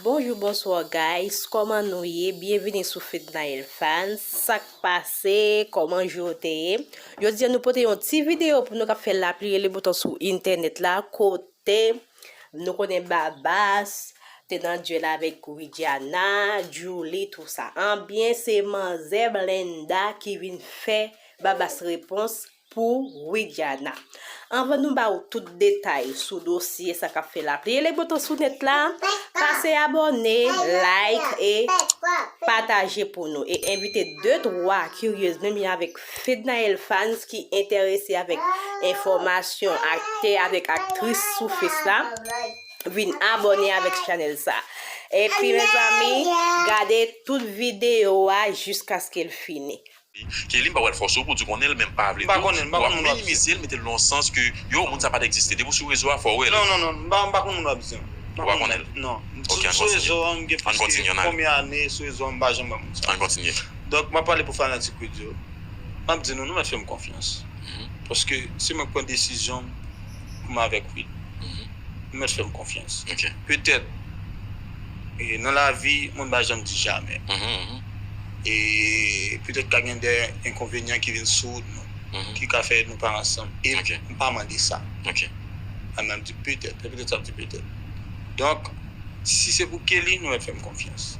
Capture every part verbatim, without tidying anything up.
Bonjou, bonswa guys, kòman nou ye? Byenvini sou Fednaelle Fans. Sa k pase? Kòman jou w te ye? Jodi a nou pote yon ti videyo pou nou k ap fè lapli rele botan sou entènèt la, kote nou konnen Babas te nan dyèl avèk Widiana, Djouly, tou sa. Anbyen, se manzè Blenda ki vin fè Babas repons pou Widiana. Anvan nou ba ou tout detay sou dosye sa k ap fè lapli e le botan sou nèt la, pase abòne, like e pataje pou nou. E envite de twa kiryez menm jan avèk Fednaelle Fans ki enterese avèk enfòmasyon aktè avèk aktris sou Fes la, vin abòne avèk chanèl sa. Epi mezanmi, gade tout videyo a jiskaske l fini. Kelly, m pa pral fòse w pou di w konnen l, men m pa vle tou. Ou ap minimize l, mete l nan yon sans ke, yo, moun sa pa t egziste. Depi w sou rezo a, fò w wè l. Non, non, non, m pa, m pa konn moun w ap di an. Ou pa konnen l? Non. Ok, ann kontinye. Sou rezo an, m gen plis ke konbyen ane sou rezo an, m pa janm wè moun sa. Ann kontinye. Donk, m ap pale pou fanatik Wi Di yo. M ap di nou, nou mèt fè m konfyans. Mhm. Paske se mwen k pran desizyon m pou m avèk Wi. Mhm. Nou mèt fè m konfyans. Ok. Petèt, e, nan lavi, moun pa janm di jamè. Mhm, mhm. E petèt ka gen de enkonvenyan ki vin sou wout nou, mhm, ki ka fè nou pa ansanm. E ok, m pa mande sa. Ok. A, men m di petèt, e petèt sa m di petèt. Donk, si se pou Kelly, nou mèt fè m konfyans.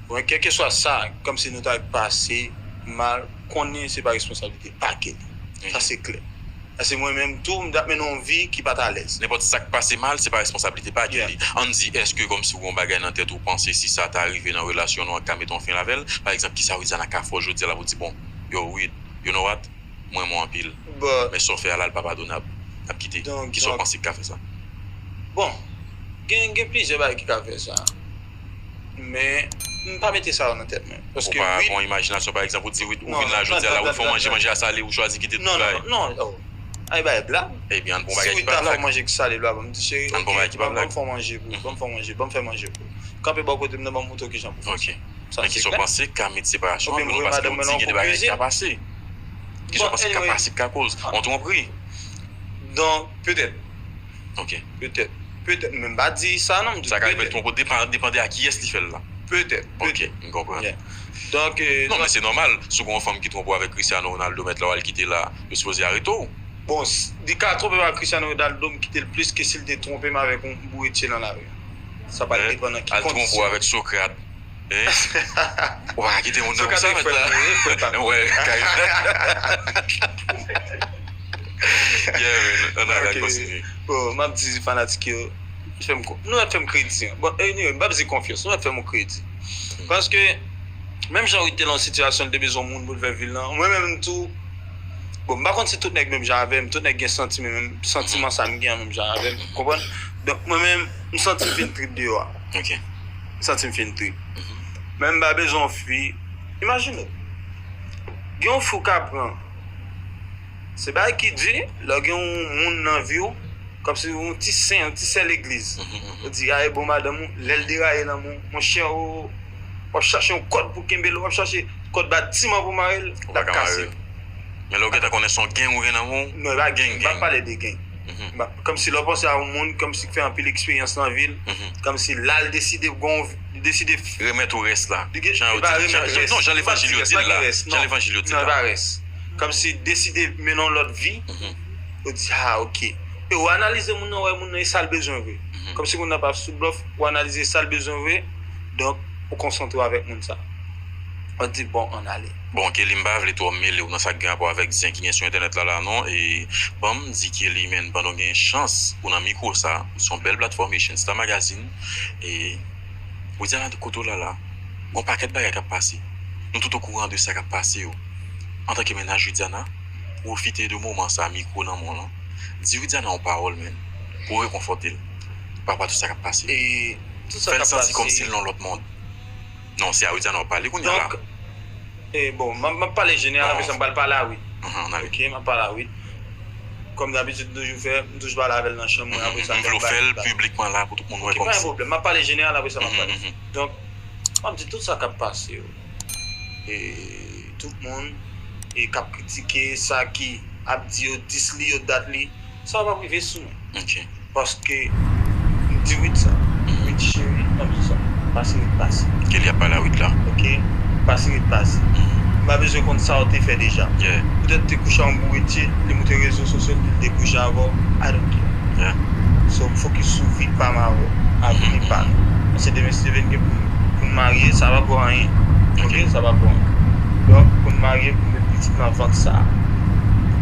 Bon, kèlkeswa sa, kòmsi nou ta pase mal, konnen se pa responsablite pa Kelly. Sa se klè. Paske mwen menm tou, m t ap mennen yon vi ki pa t alèz. Nenpòt sa k pase mal, se pa responsablite pa Kelly. Ann di, èske kòmsi w gen yon bagay nan tèt ou, panse si sa ta rive nan relasyon nou an, ka mete yon fen avè l? Pa egzanp, kisa Widiana ka fè w jodi a la pou di, bon, yo, Wid, you know what? Mwen renmen w anpil. Men sa w fè a la, l pa padonab. N ap kite. Kisa w panse k ka fè sa? Bon, gen, gen plizyè bagay ki ka fè sa. Men, m pa mete sa yo nan tèt mwen. Paske Wid... Ou pa gen yon imajinasyon, pa egzanp, ou di, Wid, ou vin la jodi a la, Wid fè w manje, manje a sale, ou chwazi kite tout bagay. Non, non, non, non, oh. Ay, bagay blag. Ebyen, ann pran bagay ki pa blag. Si Wid ta fè w manje ki sale, blag, m di, cheri, ok, ban m fè w manje pou ou, ban m fè w manje, ban m fè manje pou ou. Kanpe bò kote m nan, ban m montre w kijan pou w fè sa. Ok. Men kisa w panse ka met separasyon an, paske w di gen de bagay ki ka pase. Kisa w panse k ka pase, k ka koz yon twonpri? Donk, petèt. Ok. Petèt. Petèt, men m pa di sa non, m di petèt. Sa ka rive l twonpe w, depan, depan de a kiyès li fè l la. Petèt. Ok, m konprann. Donk, e, non, men se nòmal. Si w gen yon fanm ki twonpe w avèk Cristiano Ronaldo, mèt la w al kite la, yo sipoze arete w. Bon, s-, li ka twonpe m avèk Cristiano Ronaldo, m kite l plis ke si l te twonpe m avèk yon boure tchè nan lari. Sa pral depann nan ki kondisyon. Al twonpe w avèk Socrate. Hein? Ou pa ka kite moun nan sa mèt la. Wè, kay. Yeah, man. Ann ale, ann kontinye. Bon, m ap di fanatik yo, fè m ko-, nou mèt fè m kredi. Bon, anyway, m p ap di konfyans, nou mèt fè m yon kredi. Paske, menm jan Wid te nan yon sitiyasyon, li te bezwen moun pou l fè vi l lan, mwen menm tou, bon, m pa konn si tout nèg menm jan avè m, tout nèg gen santiman, menm santiman sa m gen an menm jan avè m, konprann? Donk, mwen menm, m santi m fin trip deyò a. Ok. M santi m fin trip. Men m pa bezwen yon fi. Imajine w. Gen yon fi w ka pran. Se bagay ki di, lè w gen yon moun nan vi w, kòmsi yon ti sen, yon ti sè legliz. Ou di, a, e bon madanm ou, lè l deraye nan men w, monchè, w, w ap chache yon kòd pou kenbe l, w ap chache kòd batiman pou mare l, l ap kase. Men lè w gentan konnen se yon gang ou gen nan men w, non, e pa gang, m pa pale de gang. M pa, kòmsi lè w panse a yon moun, kòmsi ki fè anpil eksperyans nan vi l, kòmsi la l deside gon, li deside remèt ou rès la. Jan yo di, jan, jan, non, jan levanjil yo di l la. Jan levanjil yo di l la. Kòmsi deside mennen yon lòt vi, ou di, a, ok. E ou analize moun nan, wè moun nan e sa l bezwen vre. Kòmsi moun nan pa sou blòf, ou analize sa l bezwen vre, donk, ou konsantre w avèk moun sa. Ou di, bon, ann ale. Bon, Kelly, m pa vle twò mele w nan sa k gen rapò avèk zen ki gen sou entènèt la, la, non. E ban m di Kelly, man, pandan w gen chans, ou nan mikwo sa, ou se yon bèl platfòm, Asian Star Magazine, e Widiana kote w la la, gon pakèt bagay k ap pase. Nou tout okouran de sa k ap pase yo. Antanke mennaj Widiana, pwofite de moman sa, mikwo nan men w lan. Di Widiana yon pawòl, man, pou rekonfòte l. Pa rapò a tout sa k ap pase. Fè l santi kòmsi l nan yon lòt mond. Non, se a Widiana w ap pale kounye a la. Donk, e, bon, m ap, m ap pale jeneral, apre sa m pral pale a Wid. Ok, m ap pale a Wid. Kòm dabitid, m toujou fè, m toujou pale avè l nan chanm mwen, apre sa m vle w fè l piblikman la pou tout moun wè kòmsi. Ok, pa gen pwoblèm, m ap pale jeneral, apre sa m ap pale. Donk, m ap di tout sa k ap pase yo. E tout moun, e k ap kritike, sa ki ap di yo dis li, yo dat li, sa p ap rive sou mwen. Ok. Paske m di Wid sa. Wid, Pase ret pase. Ke li ap pale a Wid la. Ok? Pase ret pase. M pa bezwen konn sa w te fè deja. Poutèt te kouche a yon bouritiye, li moute rezo sosyo, li te kouche avè w. I don't care. So, m fokis sou vi pa m avè w. Avni pa nou. Paske demen, si Steven gen pou, pou n marye, sa pa pou anyen. Ok? Sa pa pou anyen. Donk, pou n marye, pou n met pitit nan vant sa a.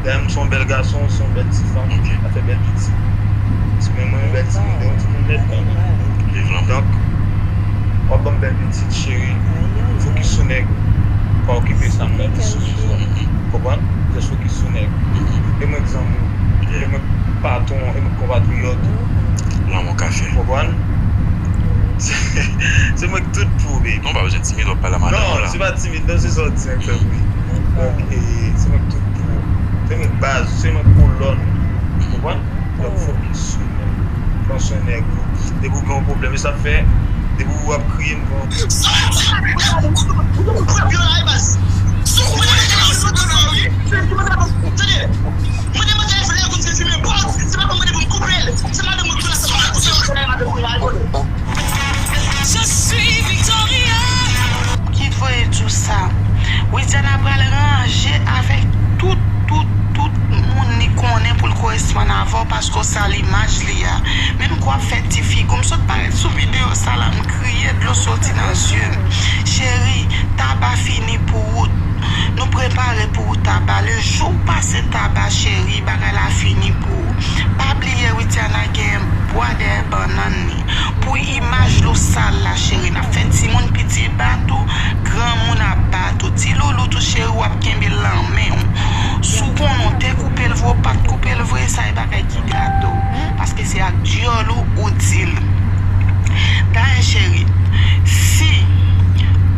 Dayè, m se yon bèl gason, se yon bèl ti fanm, m ap fè bèl pitit. Ti men mwen, yon bèl timoun, yon timoun nèt menm. Donk, w ap ban m bèl pitit, cheri. Fokis sou nèg ou. Pa okipe sa m fè sou rezo. Konprann? Just fokis sou nèg ou. E mwen k zanmi w. E mwen k patwon, e mwen k konpatriyòt ou. Lanmou ka fè. Konprann? Se, se mwen k tout pou ou, baby. Non, pa bezwen timid, w ap pale a madanm ou la. Non, se pa timid, non, se sa w di an k fè m ri. Donk, e, se mwen k tout pou ou. Se mwen k baz ou, se mwen k kolòn ou. Konprann? Donk, fokis sou nèg ou. Pran swen nèg ou. Depi w gen yon pwoblèm, e sa k fè, depi w ap kriye, m pran. Mwen te mande telefòn la, konn se fimen bòs. Se pa mwen mande pou m koupe l. Se madanm mwen ki la sa. Je suis victorieux. Ki voye di w sa? Widiana pral ranje avèk tout, tout, tout moun li konnen pou l koresponn avè w paske w sal imaj li a. Menm kou w ap fè ti figi w, m sot parèt sou videyo sa la, m kriye, dlo soti nan zye m. Cheri, Taba fini pou ou. Nou prepare pou ou Taba. Le jou w pase Taba, cheri, bagay la fini pou ou. Pa bliye Widiana genyen bwa dèyè bannann li. Pou imaj li w sal la, cheri, n ap fè timoun piti bat ou, granmoun ap bat ou. Ti loulout ou, cheri, w ap kenbe l nan men w. Si w konnen w te koupe l vre, w pa t koupe l vre, sa e bagay ki gade w. Paske se ak dyòl ou, ou di l. Dayè, cheri, si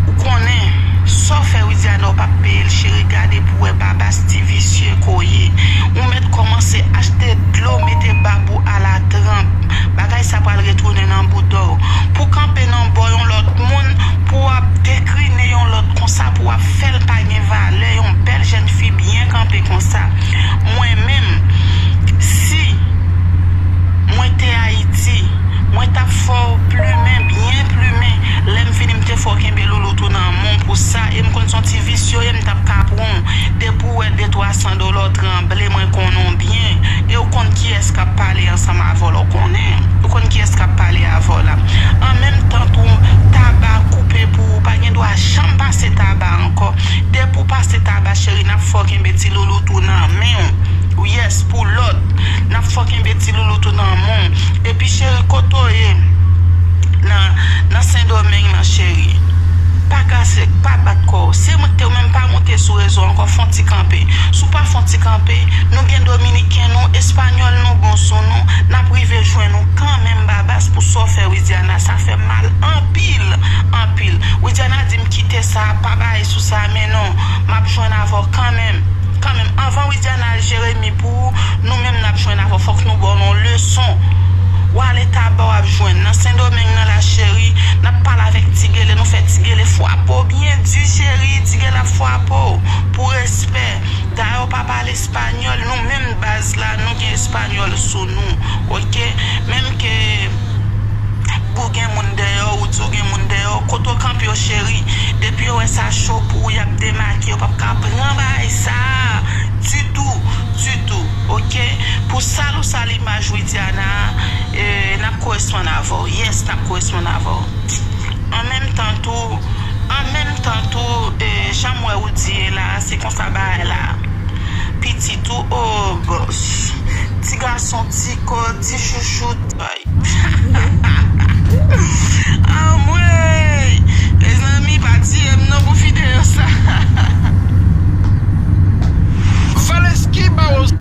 ou konnen sa w fè Widiana, w p ap peye l, cheri, gade pou w wè Babas ti visye ke w ye. Ou mèt kòmanse achte dlo, mete bab ou alatranp. Bagay sa pral retounen nan bouda w. Pou kanpe nan bò yon lòt moun, pou w ap dekrine yon lòt konsa, pou w ap fè l pa gen valè, yon bèl jèn fi byen kanpe konsa. Mwen menm, si mwen te Ayiti, mwen t ap fè w plimen, byen plimen. Lè m fini, m te fè w kenbe loulout ou nan men w pou sa, e m konn se yon ti visye w ye, m t ap ka pran w. Depi w wè de twa san dola w tranble, mwen konnen w byen. E w konn kiyès k ap pale ansanm avè w la, w konnen. Ou konn kiyès k ap pale avè w la. An menm tan tou, Taba koupe pou ou, pa gen dwa janm pase Taba ankò. Depi w pase Taba, cheri, n ap fè w kenbe ti loulout ou nan men w. Yes, pou lòd. N ap fè w kenbe ti loulout ou nan men w. Epi, cheri, kote w ye? Nan, nan Sendomeng nan, cheri. Pa kase, pa bat kò w. Se mwen k te ou menm, pa moute sou rezo ankò, fè yon ti kanpe. Si w pa fè yon ti kanpe, nou gen dominiken nou, espanyòl nou bon sou nou, n ap rive jwenn ou kanmenm, Babas, pou sa w fè Widiana, sa fè m mal anpil, anpil. Widiana di m kite sa, pa bay sou sa, men non, m ap jwenn avè w kanmenm. Kanmenm, anvan Widiana al Jeremi pou ou, nou menm n ap jwenn avè w, fòk nou ba w yon leson. W ale Taba w ap jwenn. Nan Sendomeng nan la cheri, n ap pale avèk Ti Gele, nou fè Ti Gele frape w byen di cheri, Ti Gele ap frape w pou respè. Dayè w pa pale espanyòl, nou menm baz la, nou gen espanyòl sou nou, oke? Menm ke Ou gen moun dèyè w, ou di w gen moun dèyè w, kote w kanpe yo cheri, depi yo wè sa cho pou ou, y ap demake, yo p ap ka pran bagay sa a ditou, ditou, oke? Pou sal ou sal imaj Widiana, e, n ap koresponn avè w, yes, n ap koresponn avè w. An menm tan tou, an menm tan tou, e, jan m wè ou di ye la, se konsa bagay la. Pitit ou, o, bòs. Ti gason, ti kò, ti chouchou, ay.